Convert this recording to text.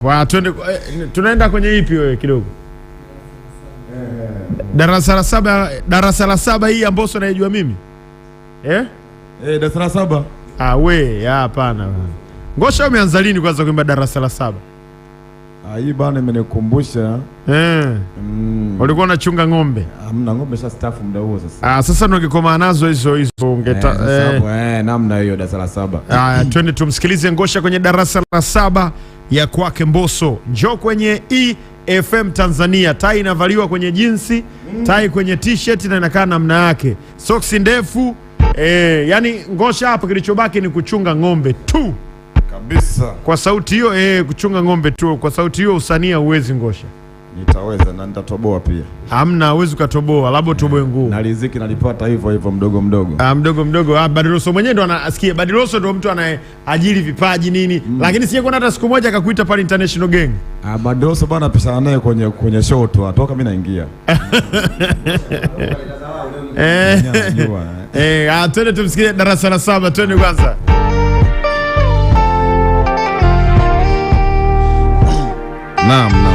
Wa, twende, tunaenda kwenye ipi wewe kidogo? Darasa la saba, darasa la saba hii ya Mbosso naijua mimi. Eh? Eh, darasa la saba. Ah, we, hapana. Ngosha umeanza lini kwanza kuimba darasa la saba? Ah, hii bana imenikumbusha. Eh. Mm. Ulikuwa unachunga ng'ombe. Hamna ng'ombe sha staff muda huo sasa. Ah, sasa ndio ungekoma nazo hizo hizo ungeta Sasa hapo, namna hiyo darasa la saba. Ah, twende tumsikilize Ngosha kwenye darasa la saba ya kwake Mbosso. Njoo kwenye EFM Tanzania. Tai inavaliwa kwenye jinsi, tai kwenye t-shirt na inakaa namna yake, soksi ndefu. Yani Ngosha hapo kilichobaki ni kuchunga ng'ombe tu Kabisa. kwa sauti hiyo, kuchunga ng'ombe tu kwa sauti hiyo, usanii hauwezi Ngosha. Nitaweza na nitatoboa pia. Hamna, hauwezi ukatoboa, labda utoboe nguo. Na riziki nalipata hivyo hivyo mdogo mdogo. Ah, mdogo mdogo. Ah, Badiloso mwenyewe ndo anasikia. Badiloso ndo mtu anayeajiri vipaji nini, lakini sijakuona hata siku moja akakuita pale International Gang. Ah, Badoso bana pishana naye kwenye show tu, atoka mimi naingia. Mwenyewe anajua, eh. Ah, twende tumsikie darasa la saba, twende kwanza. Naam, naam.